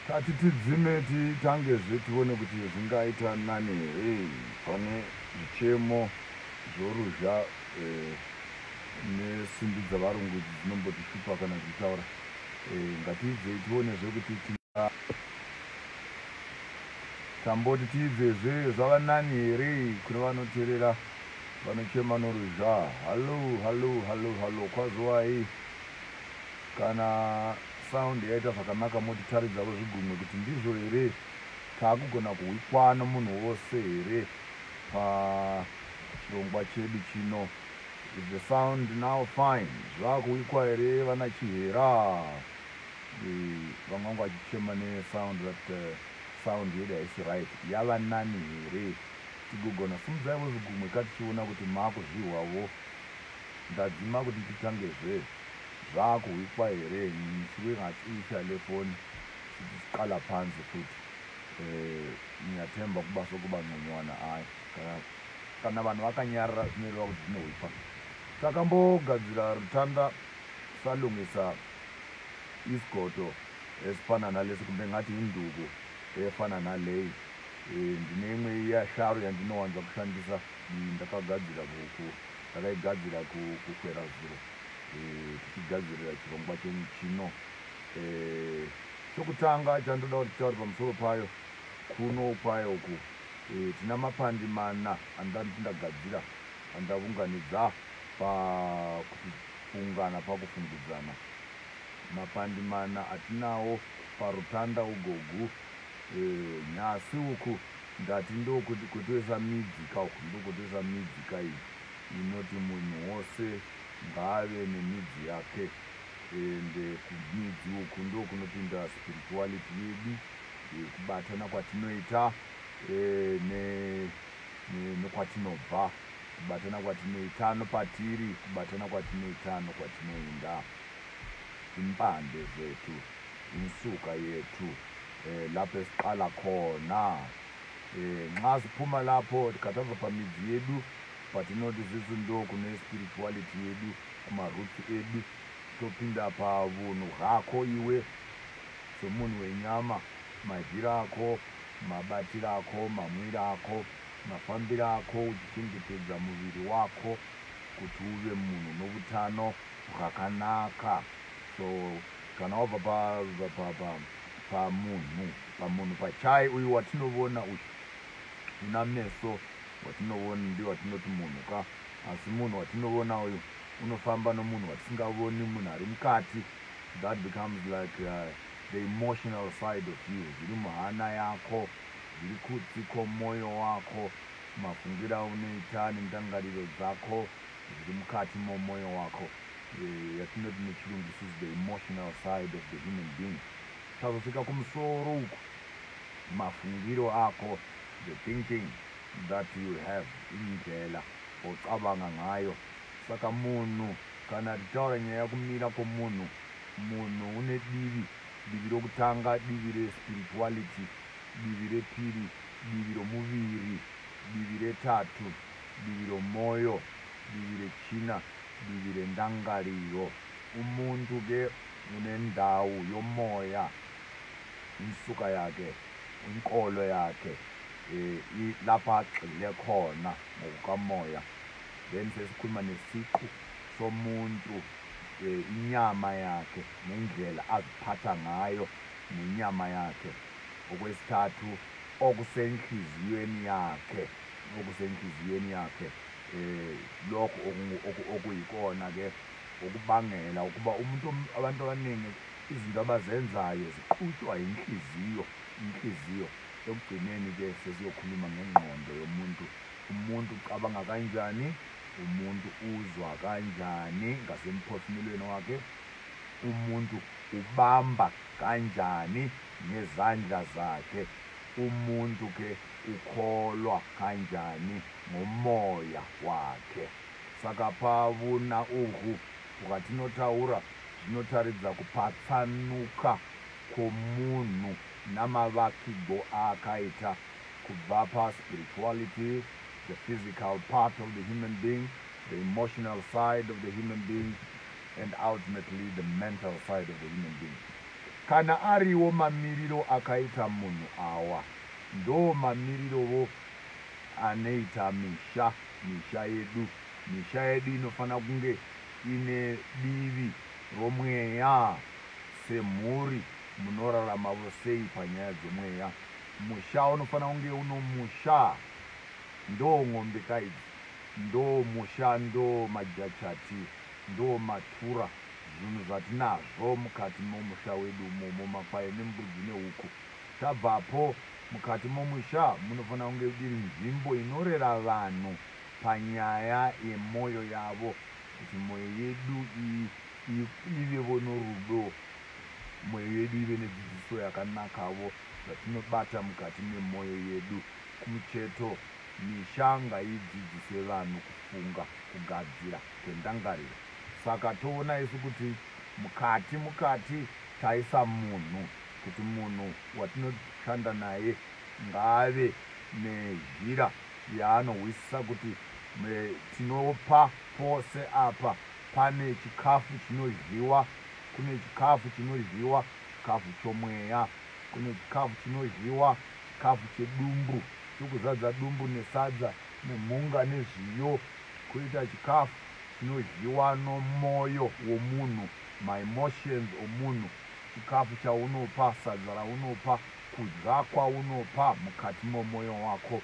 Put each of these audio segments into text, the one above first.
Tati tidzime titangezve tione kuti zvingaita nani here. Pane zvichemo zvoruzha eh, nesimbi dzavarungu idzi dzinombotishupa kana tichitaura. Eh, ngatiidzei tionezve kuti tamboti tiidzezve zvava nani here kune vanoterera vanochema noruzha. Hallo, hallo, hallo, hallo, kwaziwai. Kana sound yaita zvakanaka motitaridzavo zvigumwe kuti ndizvo here taakugona kuhwikwa nomunhu wose here pachirongwa chedu chino. Is the sound now fine? Zvakuhwikwa here vana Chihera? Vamwe vangu vachichema nesound that sound yedu haisi right. Yava nani here? Tigogona simudzaivo zvigumwe katichiona kuti maakuzvihwavo. Ndadzima kuti nditangezve. Zvakuhwikwa here? Ngisuke ngacisha le foni sithi siqala phansi futhi. Ngiyathemba kuba sokuba ngconywana hayi kana vanhu vakanyarara zvinoreva kuti zvinohwikwa. Takambogadzira rutanda salungisa isigodo esifana nalesi kumbe ngathi induku efana naleyi. Ndine imwe iya sharu yandinowanza kushandisa iyi ndakagadzira ndakaigadzira kukwera zuro tichigadzirira chirongwa chenyu chino. Chokutanga chandoda kuti titaure pamusoro payo kuno kwayo uku tina mapandi mana andati ndagadzira andavunganidza pakuti fungana pakufungidzana. Mapandi mana atinawo parutanda ugogu nyasi uku ndati ndokuti kutoisa midzi ka uku ndokutoisa midzi ka iyi inoti munhu wose ngaave nemidzi yake ende kumidzi uku ndokunopinda spirituality yedu, kubatana kwatinoita nekwatinobva, kubatana kwatinoita nopatiri, kubatana kwatinoita nokwatinoenda, impande zethu, insuka yethu, lapho esiqala khona. Nxa siphuma lapho tikatobva pamidzi yedu patinoti isusu ndo kune spirituality yedu kumaroots edu, topinda pavunhu hwako iwe somunhu wenyama, madyiro ako, mabatiro ako, mamwiro ako, mafambiro ako, uchichengetedza muviri wako kuti uve munhu noutano hwakanaka. So kana wabva pamunhu pamunhu pachai uyu watinovona uyu una meso watinovona ndiye watinoti munhu ka, asi munhu watinovona uyu unofamba nomunhu watisingavoni, munhu ari mukati. That becomes like the emotional side of you, zviri muhana yako, zviri kutsi kwomwoyo wako, mafungiro aunoita nendangariro dzako zviri mukati momwoyo wako, yatinoti nechirungu isusu the emotional side of the human being. Tazosvika kumusoro uku, mafungiro ako, the thinking that you have, indlela ocabanga ngayo. Saka munhu kana tichitaura nyaya yekumira kwomunhu, munhu une divi. Divi rokutanga divi respirituality, divi repiri divi romuviri, divi retatu divi romwoyo, divi rechina divi rendangariro. Umuntu ke unendawo yomoya, insuka yakhe, inkolo yakhe, lapha agxile khona ngokukamoya. Then sesikhuluma nesiqu somuntu, inyama yakhe nendlela aziphatha ngayo nenyama yakhe. Okwesithathu okusenhliziyweni yakhe, okusenhliziyweni yakhe, lokho okuyikona ke okubangela ukuba umuntu, abantu abaningi izinto abazenzayo ziqhutshwa inhliziyo, inhliziyo. Ekugcineni ke sesiyokhuluma ngengqondo yomuntu. Umuntu ucabanga kanjani, umuntu uzwa kanjani ngasemphefumulweni wakhe, umuntu ubamba kanjani ngezandla zakhe, umuntu ke ukholwa kanjani ngomoya wakhe. Saka pavuna uhu hwatinotaura zvinotaridza kupatsanuka kwomunhu namavakirwo aakaita kubva paspirituality, the physical part of the human being, the emotional side of the human being, and ultimately the mental side of the human being. Kana ariwo mamiriro akaita munhu awa, ndo mamirirowo anoita misha, misha yedu. Misha yedu inofanira kunge ine divi romweya. Semhuri munoraramavo sei panyaya dzomweya? Musha unofanira kunge uno musha. Ndo ng'ombe kaidzi, ndo musha, ndo majachati, ndo matura, zvinhu zvatinazvo mukati momusha wedu umomo, makwai nembudzi nehuku. Tabvapo, mukati momusha munofanira kunge iri nzvimbo inorera vanhu panyaya yemwoyo yavo, kuti mwoyo yedu ivevo norudo, mwoyo yedu ive nedzidziso yakanakavo, zvatinobata mukati memwoyo yedu. Kumucheto, misha ngaidzidzise vanhu kufunga, kugadzira kwendangariro. Saka toona isu kuti mukati mukati taisa munhu, kuti munhu watinoshanda naye ngaave nezhira yaanohwisisa kuti tinopa pose apa pane chikafu chinodyiwa. Kune chikafu chinodyiwa, chikafu chomweya. Kune chikafu chinodyiwa, chikafu chedumbu, chokuzadza dumbu nesadza nemhunga nezviyo. Koita chikafu chinodyiwa nomwoyo womunhu, maemotions omunhu, chikafu chaunopa, sadza raunopa, kudya kwaunopa mukati momwoyo wako.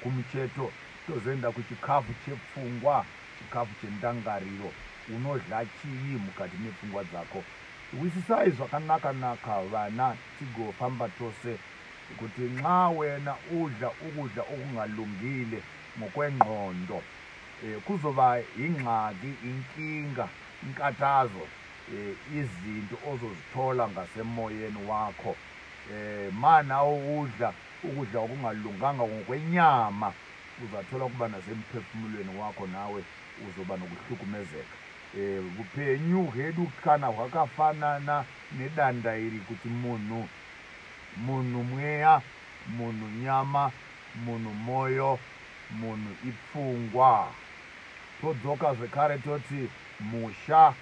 Kumucheto tozoenda kuchikafu chepfungwa, chikafu chendangariro. Unodya chii mukati mepfungwa dzako? Hwisisai zvakanaka-naka, vana, tigofamba tose, kuti nxa wena udla ukudla okungalungile ngokwengqondo, kuzoba ingxaki, inkinga, inkathazo, izinto ozozithola ngasemoyeni wakho. Ma nawe udla ukudla okungalunganga ngokwenyama, uzathola kuba nasemphefumulweni wakho nawe uzoba nokuhlukumezeka. Upenyu hwedu kana hwakafanana nedanda iri, kuti munhu, munhu mweya, munhu nyama, munhu moyo, munhu ipfungwa. Todzoka zvekare toti musha,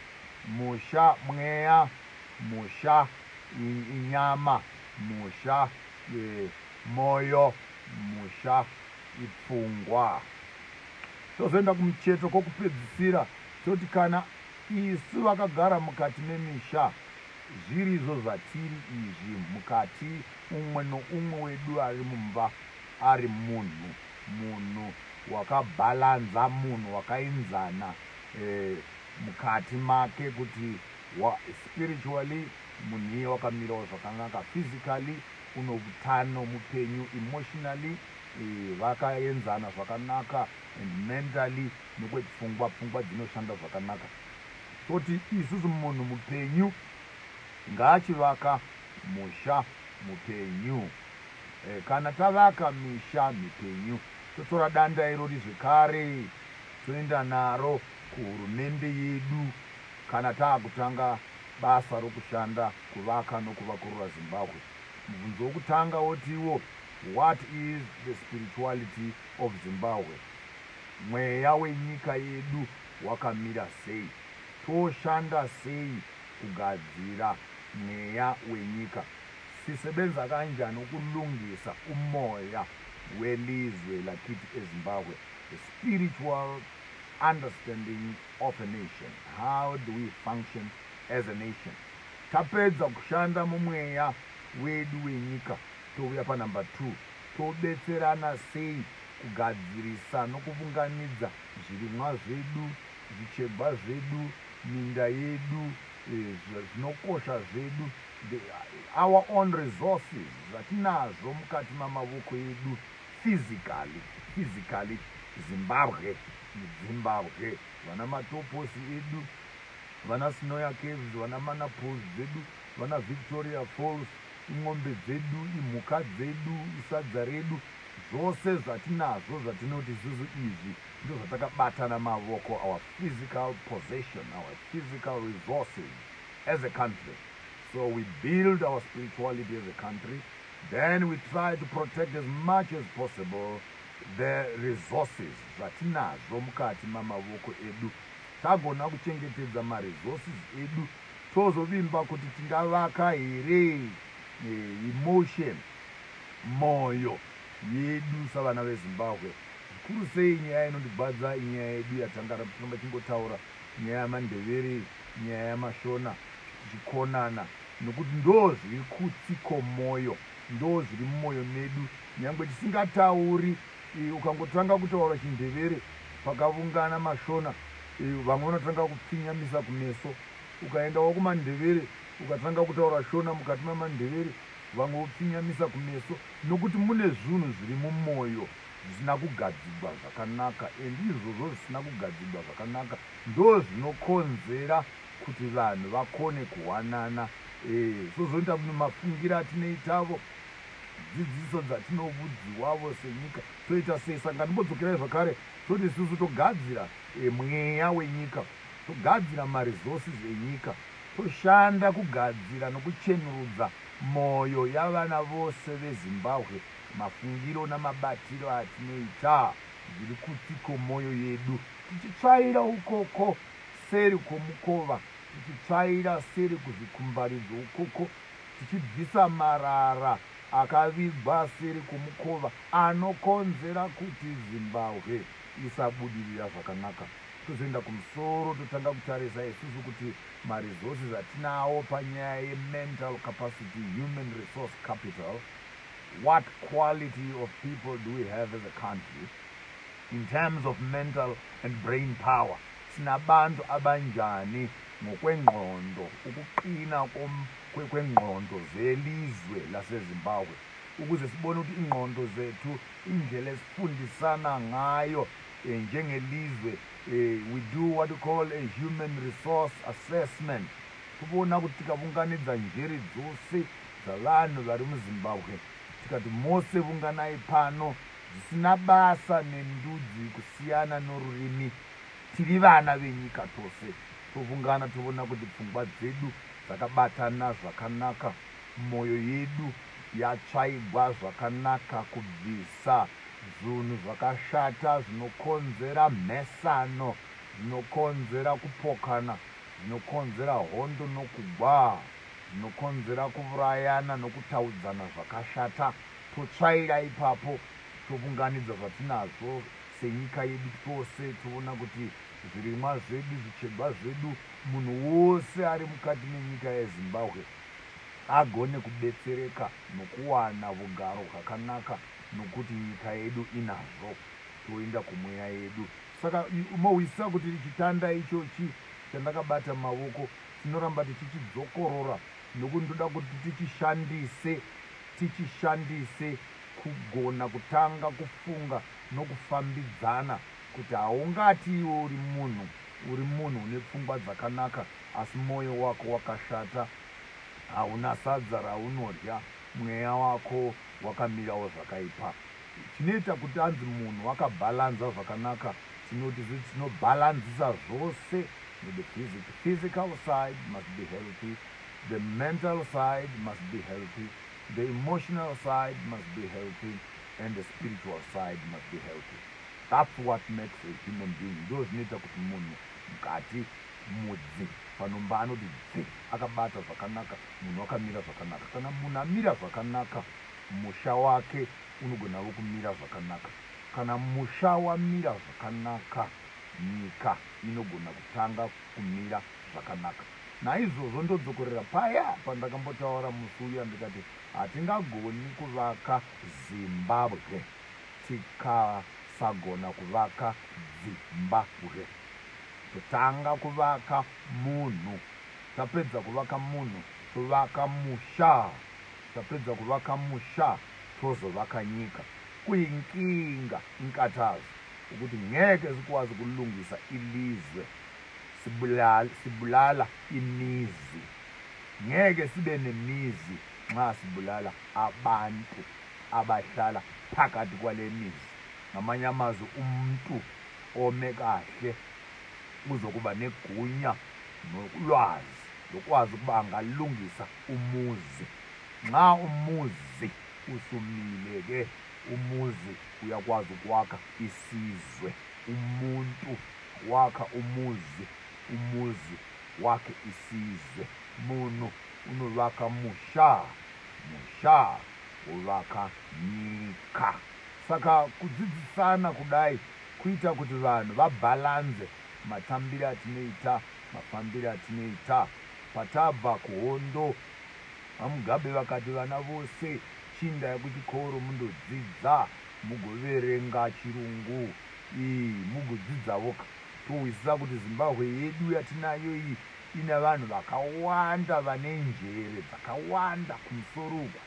musha mweya, musha inyama, musha moyo, musha ipfungwa. Tozoenda kumucheto kwokupedzisira, toti kana isu vakagara mukati memisha zvirizvo zvatiri izvi, mukati umwe noumwe wedu ari mumba ari munhu, munhu wakabhalanza, munhu wakaenzana mukati make, kuti spiritually munhu iye wakamirawo zvakanaka, physically uno utano, mupenyu, emotionally vakaenzana zvakanaka, and mentally nekwepfungwa, pfungwa dzinoshanda zvakanaka. Toti isusu munhu mupenyu ngaachivaka musha mupenyu. Kana tavaka misha mipenyu, totora danda irori zvekare toenda naro kuhurumende yedu kana taakutanga basa rokushanda kuvaka nokuvakurura Zimbabwe. Mubvunzo wokutanga wotiwo, what is the spirituality of Zimbabwe? Mweya wenyika yedu wakamira sei? Toshanda sei kugadzira mweya wenyika? Sisebenza kanjani ukulungisa umoya welizwe lakithi eZimbabwe? The spiritual understanding of a nation. How do we function as a nation? Tapedza kushanda mumweya wedu wenyika, touya panumber 2: tobetserana sei kugadzirisa nokuvunganidza zvirimwa zvedu, zvichegwa zvedu, minda yedu, zvinokosha zvedu, our own resources, zvatinazvo mukati mamavoko edu physically, physically Zimbabwe, Zimbabwe, vana Matoposi edu, vana Sinoia Caves, vana Mana Pools dzedu, vana Victoria Falls, ing'ombe dzedu, imhuka dzedu, isadza redu, zvose zvatinazvo zvatinoti isusu izvi ndo zvatakabatana mavoko, our physical possession, our physical resources as a country. So we build our spirituality as a country, then we try to protect as much as possible the resources zvatinazvo mukati mamavoko edu. Tagona kuchengetedza maresources edu, Tozovimba kuti tingavaka here emotion, moyo yedu savana veZimbabwe? Zvikuru sei nyaya inondigwadza inyaya yedu yatanga tiramba tichingotaura, nyaya yamaNdevere, nyaya yamaShona, tichikonana, nokuti ndo zviri kutsi kwomwoyo, ndo zviri mumwoyo medu. Nyangwe tisingatauri, ukangotanga kutaura chiNdevere pakavungana maShona, vamwe vanotanga kupfinyamisa kumeso. Ukaendawo kumaNdevere, ukatanga kutaura Shona mukati mamaNdevere, vamwe vopfinyamisa kumeso, nokuti mune zvinhu zviri mumwoyo zvisina kugadzigwa zvakanaka. And izvozvo zvisina kugadzigwa zvakanaka ndo zvinokonzera kuti vanhu vakone kuwanana. Zvozoita kuti mafungiro atinoitavo, dzidziso dzatinovudziwavo senyika, toita sei? Saka ngatimbodzokerai zvakare, toti isusu togadzira mweya wenyika, togadzira maresources enyika, toshanda kugadzira nokuchenurudza mwoyo yavana vose veZimbabwe, mafungiro namabatiro atinoita zviri kutsi kwomwoyo yedu, tichitsvaira ukoko seri kwomukova, tichitsvaira seri kuzvikumbaridzo ukoko, tichibvisa marara akavigwa seri kwomukova anokonzera kuti Zimbabwe isabudirira zvakanaka. Tozoenda kumusoro, totanga kutarisa isusu kuti maresources atinawo panyaya yemental capacity, human resource capital. What quality of people do we have as a country in terms of mental and brain power? Sinabantu abanjani ngokwengqondo, ukuqina kwengqondo zelizwe laseZimbabwe, ukuze sibone ukuthi ingqondo zethu, indlela esifundisana ngayo njengelizwe. We do what we call a human resource assessment, kuona kuti tikavunganidza njere dzose dzavanhu vari muZimbabwe, tikati mose vunganai pano, zvisina basa nendudzi, kusiyana norurimi, tiri vana venyika tose, tovungana, toona kuti pfungwa dzedu dzakabatana zvakanaka, mwoyo yedu yatsvaigwa zvakanaka kubvisa zvinhu zvakashata zvinokonzera mhesano, zvinokonzera kupokana, zvinokonzera hondo nokugwa, zvinokonzera kuurayana nokutaudzana zvakashata. Totsvaira ipapo, tovunganidza zvatinazvo senyika yedu tose, toona kuti zvirimwa zvedu, zvichegwa zvedu, munhu wose ari mukati menyika yeZimbabwe agone kubetsereka nokuwana vugaro hwakanaka, nokuti nyika yedu inazvo. Toenda kumweya yedu. Saka mohwisisa kuti chitanda ichochi chandakabata mumavoko tinoramba tichichidzokorora, nokuti ndoda kuti tichishandise, tichishandise kugona kutanga kufunga nokufambidzana, kuti haungati iwe uri munhu, uri munhu une pfungwa dzakanaka, asi mwoyo wako wakashata, hauna sadza raunodya, mweya wako wakamirawo zvakaipa. Chinoita kuti anzi munhu wakabhalanza zvakanaka, tinoti tinobhalanzisa zvose. The physical side must be healthy, the mental side must be healthy, the emotional side must be healthy, and the spiritual side must be healthy. That's what makes a human being. Ndo zvinoita kuti munhu mukati mudzi panomba anoti dzi akabata zvakanaka, munhu akamira zvakanaka. Kana munhu amira zvakanaka, musha wake unogonavo kumira zvakanaka. Kana musha wamira zvakanaka, nyika inogona kutanga kumira zvakanaka. Naizvozvo ndodzokorera paya pandakambotaura musi uya, ndikati hatingagoni kuvaka Zimbabwe tikasagona kuvaka dzimbabwe. Totanga kuvaka munhu, tapedza kuvaka munhu tovaka musha, tapedza kuvaka musha tozovaka nyika. Kuyinkinga, inkathazo, ukuthi ngeke sikwazi ukulungisa ilizwe sibulala, sibulala imizi. Ngeke sibe nemizi nxa sibulala abantu abahlala phakathi kwale mizi. Ngamanye amazwi, umuntu ome kahle uzokuba negunya nolwazi lokwazi ukuba angalungisa umuzi. Nxa umuzi usumile ke, umuzi uyakwazi ukwakha isizwe. Umuntu wakha umuzi, umuzi wakhe isizwe. Munhu unovaka musha, musha wovaka nyika. Saka kudzidzisana kudai kuita kuti vanhu vabhalanze matambire atinoita, mafambire atinoita. Patabva kuhondo, VaMugabe vakati vana vose chiindai kuchikoro mundodzidza, mugoverenga chirungu, mugodzidzavoka. Tohwisisa kuti Zimbabwe yedu yatinayo iyi ine vanhu vakawanda vane njere dzakawanda kumusoro uku.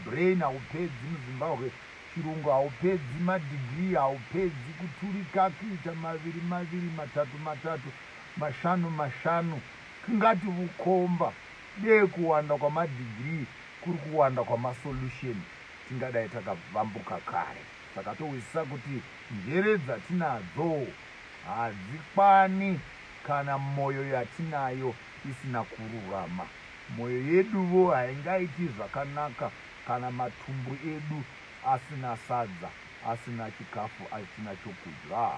Brain haupedzi muZimbabwe, chirungu haupedzi, madhigiri haupedzi, kuturika kuita maviri maviri, matatu matatu, mashanu mashanu. Kungati vukomba dee kuwanda kwamadhigiri kuri kuwanda kwamasolution, tingadai takavambuka kare. Saka tohwisisa kuti njere dzatinadzo hadzikwani kana moyo yatinayo isina kururama. Moyo yeduvo haingaiti zvakanaka kana matumbu edu asina sadza, asina chikafu, asina chokudya.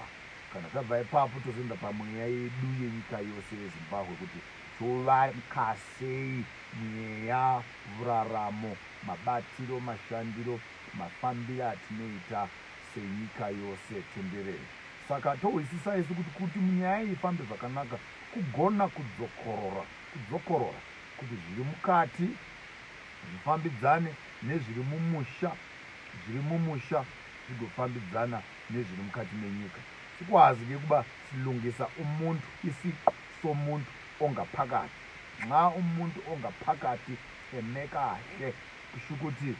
Kana tabva ipapo tozoenda pamweya yedu yenyika yose yeZimbabwe kuti tovaka sei mweya, vuraramo, mabatiro, mashandiro, mafambiro atinoita senyika yose tenderere. Saka tohwisisa isu kuti kuti nyaya iyi ifambe zvakanaka kugona kudzokorora, kudzokorora kuti zviri mukati zvifambidzane nezviri mumusha, zviri mumusha zvigofambidzana nezviri mukati menyika. Sikwazi ke kuba silungisa umuntu, isiqu somuntu ongaphakathi. Nxa umuntu ongaphakathi eme kahle, kusho ukuthi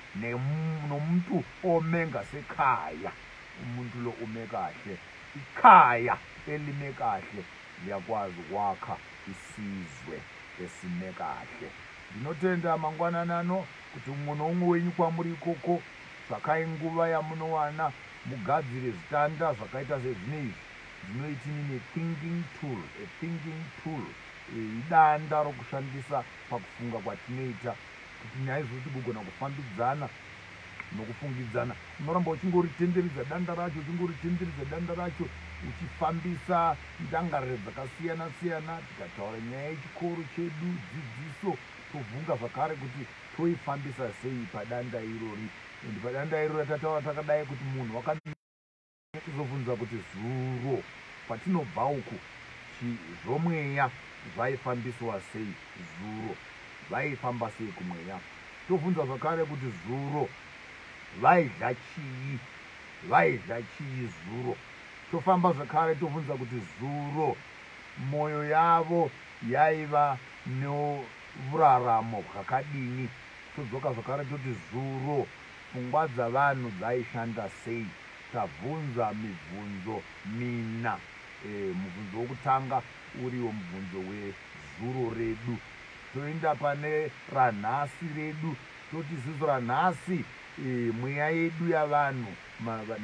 nomuntu ome ngasekhaya, umuntu lo ume kahle. Ikhaya elime kahle liyakwazi ukwakha isizwe esime kahle. Ndinotenda mangwanani ano kuti umwe noumwe wenyu kwamuri ikoko, tsvakai nguva yamunowana mugadzire zvitanda zvakaita sezvino izvi. Ndinoiti nini thinking tool, a thinking tool, idanda rokushandisa pakufunga kwatinoita kuti naizvozvo tigogona kufambidzana nokufungidzana. Unoramba uchingoritenderedza danda racho, uchingoritenderedza danda racho, uchifambisa ndangariro dzakasiyana siyana. Tikataura nyaya yechikoro chedu, dzidziso, tovhunga zvakare kuti toifambisa sei padanda irori. And padanda irori ratataura takadai kuti munhu wakamira, tozobvunza kuti zuro kwatinobva uku zvomweya zvaifambiswa sei, zuro vaifamba sei kumweya. Tobvunza zvakare kuti zuro vaidya chii, vaidya chii zuro. Tofamba zvakare tobvunza kuti zuro mwoyo yavo yaiva nouraramo hwakadini. Todzoka zvakare toti zuro pfungwa dzavanhu dzaishanda sei. Tabvunza mibvunzo mina. Mubvunzo wokutanga uriwo mubvunzo wezuro redu. Toenda pane ranhasi redu, toti isusu ranhasi mweya yedu yavanhu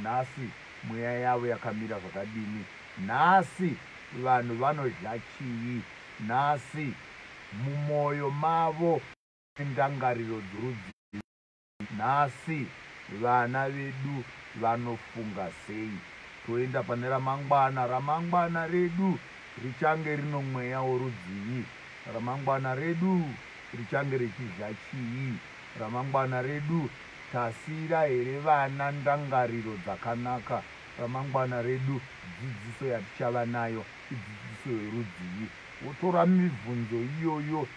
nhasi mweya yavo yakamira zvakadini. Nhasi vanhu vanodya chii, nhasi mumwoyo mavo ndangariro dzorudzi, nhasi vana vedu vanofunga sei. Toenda pane ramangwana, ramangwana redu richange rino mweya worudzii, ramangwana redu richange richidya chii, ramangwana redu tasiyira here vana ndangariro dzakanaka, ramangwana redu dzidziso yatichava nayo idzidziso yorudzii. Wotora mibvunzo iyoyo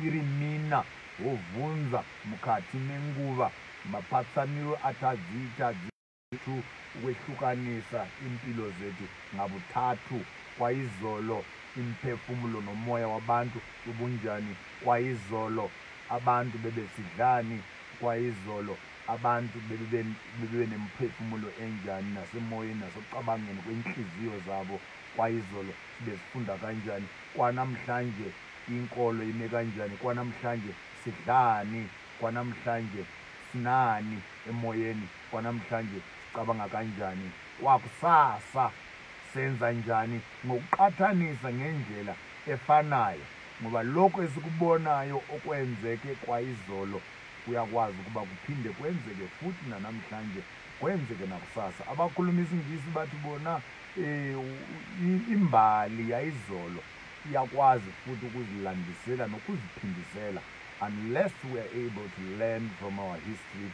iri mina, wobvunza mukati menguva mapatsaniro atadziita zethu ukwehlukanisa impilo zethu ngabuthathu. Kwayizolo imphefumulo nomoya wabantu ubunjani, kwayizolo abantu bebesidlani, kwayizolo abantu bebenemphefumulo enjani nasemoyeni nasekucabangeni kwenhliziyo zabo, kwayizolo sibezifunda kanjani, kwanamhlanje inkolo ime kanjani, kwanamhlanje sidlani, kwanamhlanje sinani emoyeni, kwanamhlanje sicabanga kanjani, kwakusasa senza njani, ngokuqathanisa ngendlela efanayo, ngoba lokho esikubonayo okwenzeke kwayizolo kuyakwazi ukuba kuphinde kwenzeke futhi nanamhlanje, kwenzeke nakusasa. Abakhuluma isiNgisi bathi bona imbali yayizolo Iyakwazi futhi ukuzilandisela nokuziphindisela. Unless we are able to learn from our history,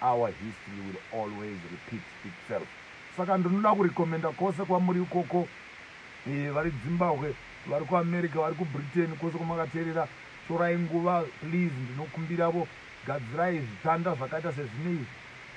our history will always repeat itself. Saka ndinoda kurekomenda kwose kwamuri ikoko, vari Zimbabwe, vari kuAmerica, vari kuBritain, kwose kwamakateerera, torai nguva, please, ndinokumbiravo, gadzirai zvitanda zvakaita sezvine izvi,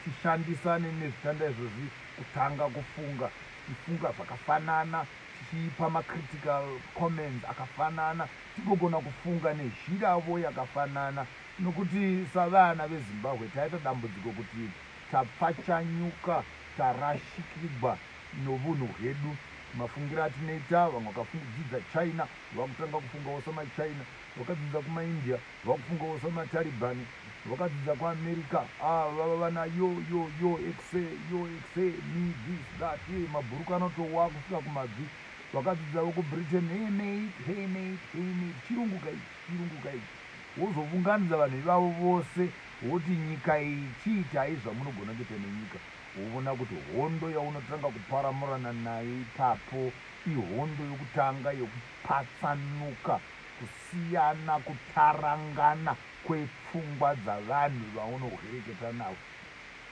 tishandisane nezvitanda izvozvi kutanga kufunga, tichifunga zvakafanana, tichipa macritical comments akafanana, tigogona kufunga nezhiravo yakafanana. Nokuti savana veZimbabwe taita dambudziko kuti tapfachanyuka, tarashikigwa novunhu hwedu, mafungiro atinoita. Vamwe vakadzidza China vakutanga kufungawo samaChina, vakadzidza kumaIndia vakufungawo samaTalibani, vakadzidza kuAmerica, vava vana yo yo yo exe yo exe me this that, mabhuruku anotowa kusvika kumabvi. Vakadzidza kuBritain, "Hey mate, hey mate, hey mate." Chirungu kaichi, chirungu kaichi. Wozovunganidza vanhu ivavo vose, woti nyika iyi chiitai zvamunogona kuita nenyika. Woona kuti hondo yaunotanga kuparamurana nayo ipapo ihondo yokutanga yokupatsanuka, kusiyana, kutarangana kwepfungwa dzavanhu vaunohwereketa navo.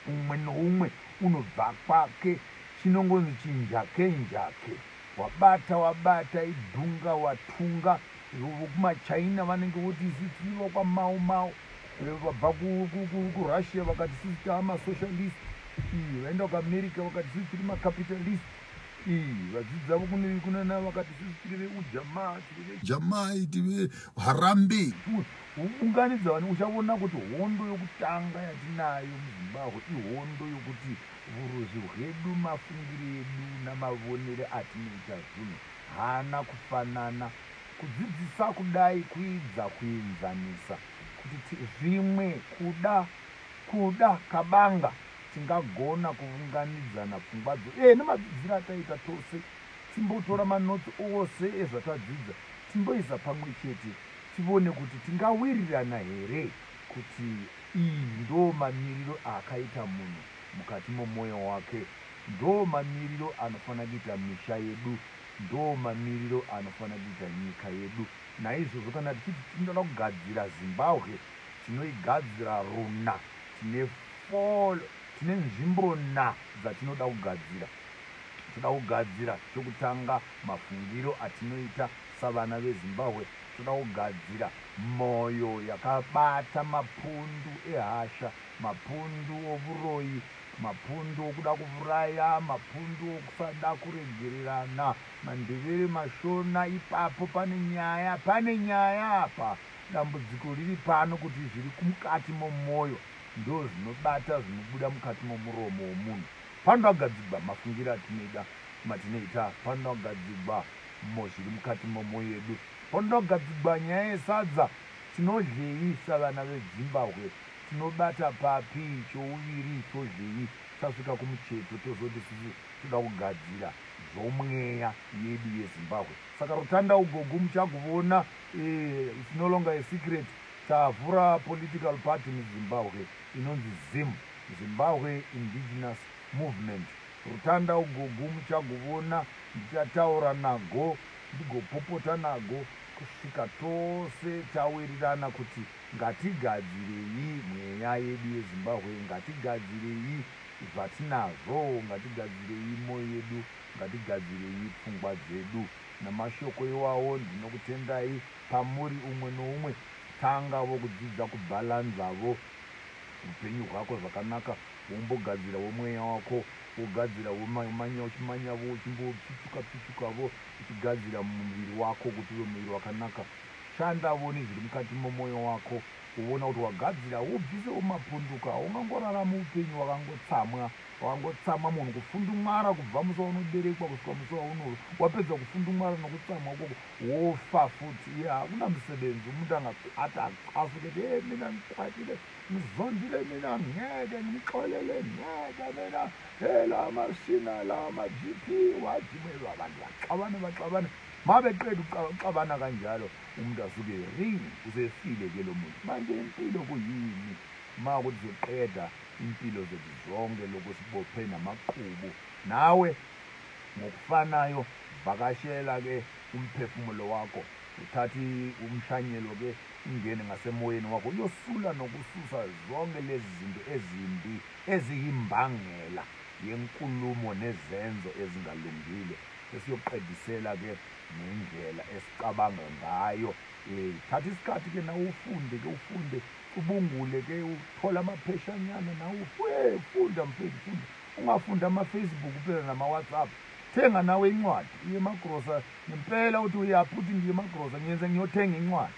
Umwe noumwe unobva kwake, chinongonzi chinjake njake, wabata wabata, idhunga watunga. VokumaChina vanenge voti isi tiriva kwaMao Mao, vabva kuRussia vakati sisi taamasocialist, vaenda kuAmerica vakati sisi tiri macapitalist, vadzidzi kunana vakati sisi tiri veujamaa, tiri vejamai, tiri veharambe. Unganidza vanhu, uchaona kuti hondo yokutanga yatinayo muZimbabwe ihondo yokuti vuruzvi hwedu, mafungiro edu namavonero atinoita zvinhu haana kufanana. Kudzidzisa kudai kuidza kuenzanisa kuti zvimwe kuda kuda kabanga tingagona kuunganidzana pfungwa dzo nemadzidziro ataita tose, timbotora manotsi ose ezvatadzidza, timboisa pamwe chete, tivone kuti tingawirirana here kuti iyi ndo mamiriro akaita munhu mukati momwoyo wake, ndo mamiriro anofanira kuita misha yedu, ndo mamiriro anofanira kuita nyika yedu. Naizvozvo kana tichiti tinoda kugadzira Zimbabwe, tinoigadzira runa. Tine four, tine nzvimbo na dzatinoda kugadzira. Toda kugadzira chokutanga mafungiro atinoita savana veZimbabwe. Toda kugadzira mwoyo yakabata mapundu ehasha, mapundu ovuroyi, mapundu okuda kuvuraya, mapundu okusada kuregererana. MaNdevere, maShona, ipapo pane nyaya, pane nyaya apa. Dambudziko riri pano kuti zviri mukati momwoyo ndo zvinobata zvinobuda mukati momuromo womunhu. Panoda kugadzigwa mafungiro atinoida matinoita, panoda kugadzigwa zviri mukati momwoyo yedu, panoda kugadzigwa nyaya yesadza. Tinodyei savana veZimbabwe? Tinobata papi chouviri? Todyei tasvika kumucheto? Tozoti sisi toda kugadzira zvomweya yedu yeZimbabwe. Saka rutanda ugogu muchaguvona, it's no longer a secret, tavhura political party muZimbabwe inonzi ZIM, Zimbabwe Indigenous Movement. Rutanda ugogu muchaguvona, ndichataura nago, ndigopopota nago kusvika tose tawirirana kuti ngatigadzirei mweya yedu yeZimbabwe, ngatigadzirei zvatinazvo, ngatigadzirei mwoyo yedu, ngatigadzirei pfungwa dzedu. Namashoko iwawo ndinokutendai pamuri umwe noumwe. Tangavo kudzidza kubhalanzavo upenyu hwako zvakanaka, wombogadzirawo mweya wako, wogadzira womanya uchimanyavo, uchimbopfichuka pfichukavo, uchigadzira muviri wako kuti uve muviri wakanaka. Shandavo nezviri mukati momwoyo wako, uona kuti wagadzira, ubvisewo mapunduka. Haungangorarama upenyu wakangotsamwa, wakangotsamwa. Munhu kufundumwara kubva musi waunoberekwa kusvika musi wauno wapedza kufundumwara nokutsamwa ukoko, wofa futi. Iye hakuna musebenzi. Umuntu ati acasuke, e mina ngikwatile, ngizondile mina, ngeke ngimxolele, ngeke mina, e la mashina la ma-GP wathi abantu baxabane, baxabane, ma beqeda ukuxabana kanjalo, umuntu asuke ring, usefile ke lo muntu. Manje impilo kuyini ma kuthi siqeda impilo zethu zonke lokhu sibophe namaqubu? Nawe ngokufanayo vakashela ke. Umphefumulo wakho, uthathe umshanyelo ke, ungene ngasemoyeni wakho, uyosula nokususa zonke lezi zinto ezimbi eziyimbangela yenkulumo nezenzo ezingalungile. Sesiyoqedisela ke nendlela esicabanga ngayo. Thatha isikhathi ke nawe ufunde ke, ufunde, ubungule ke, uthole amapheshanyana nawe, funda mfethu, funda. Ungafunda ama-Facebook kuphela nama-WhatsApp. Thenga nawe incwadi, uye emagrosa ngempela, uthi uyaphi, uthi ngiye emagrosa, ngiyenze ngiyothenga incwadi.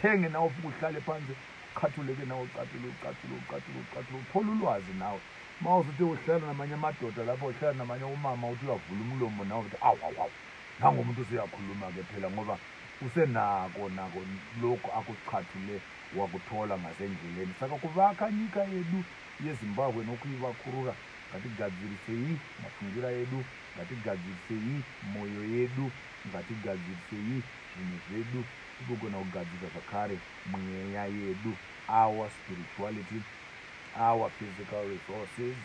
Thenge nawe, ufike uhlale phansi, uchathule ke nawe, ucathule, ucathule, ucathule, ucathule, uthole ulwazi nawe. Uma usuthi uhlala namanye amadoda lapho, uhlala namanye umama, uthi uyavula umlomo nawe, uthi awu awu awu, nangomuntu usuyakhuluma-ke phela, ngoba usenako nako lokhu akuchathule wakuthola ngasendleleni. Saka kuvaka nyika yedu yeZimbabwe nokuivakurura, ngatigadzirisei mafungira edu, ngatigadzirisei mwoyo yedu, ngatigadzirisei zvinhu zvedu, tigogona kugadzirisa zvakare mweya yedu, our spirituality, our physical resources,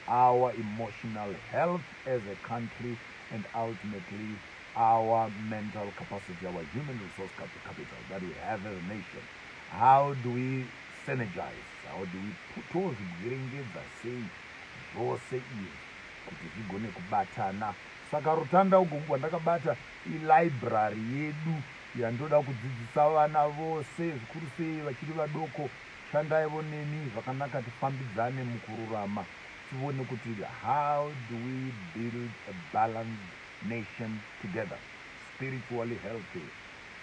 our emotional health as a country, and ultimately our mental capacity, our human resource capital that we have as a nation. How do we synergize? How do we tozvibwerengedza sei zvose izvi kuti zvigone kubatana? Saka rutanda ugo rwandakabata ilibrary yedu yandoda kudzidzisa vana vose, zvikuru sei vachiri vadoko. Shandaivo neni zvakanaka, tifambidzane mukururama, tione kuti how do we build a balanced nation together, spiritually healthy,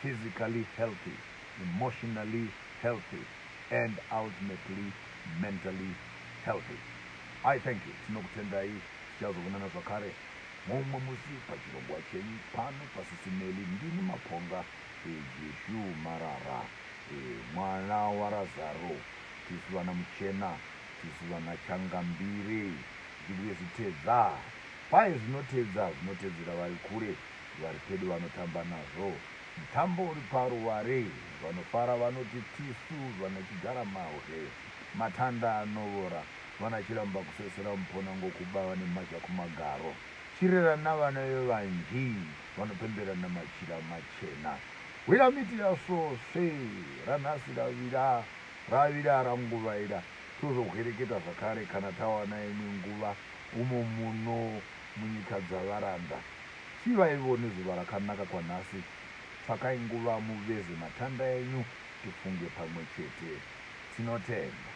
physically healthy, emotionally healthy, and ultimately mentally healthy. I thank you. Tinokutendai. Tichazovonana zvakare mumwe musi pachirongwa chenyu pano pasisimeli. Ndini Maponga Jeshu Marara, mwana waRazaro. Tisu vana Muchena, tisu vana Changambire, zvibuye zvitedza pai zvinotedza, zvinotedzera vari kure, vari pedu vanotamba nazvo. Mutambo uri paruware, vanofara vanoti tisu vana Chigara Mahwe, matanda anovora, vana Chiramba kusesera, mupona ngokuba vane mazha kumagaro, chirera navana vevanji vanopembera namachira machena. Hwira miti yasvosve, ranhasi ravira, ravira ranguvaira. Tozohwereketa zvakare kana tawana imwe nguva umo muno munyika dzavaranda. Chivaivo nezuva rakanaka kwanhasi. Tsvakai nguva muveze matanda enyu, tifunge pamwe chete. Tinotenda.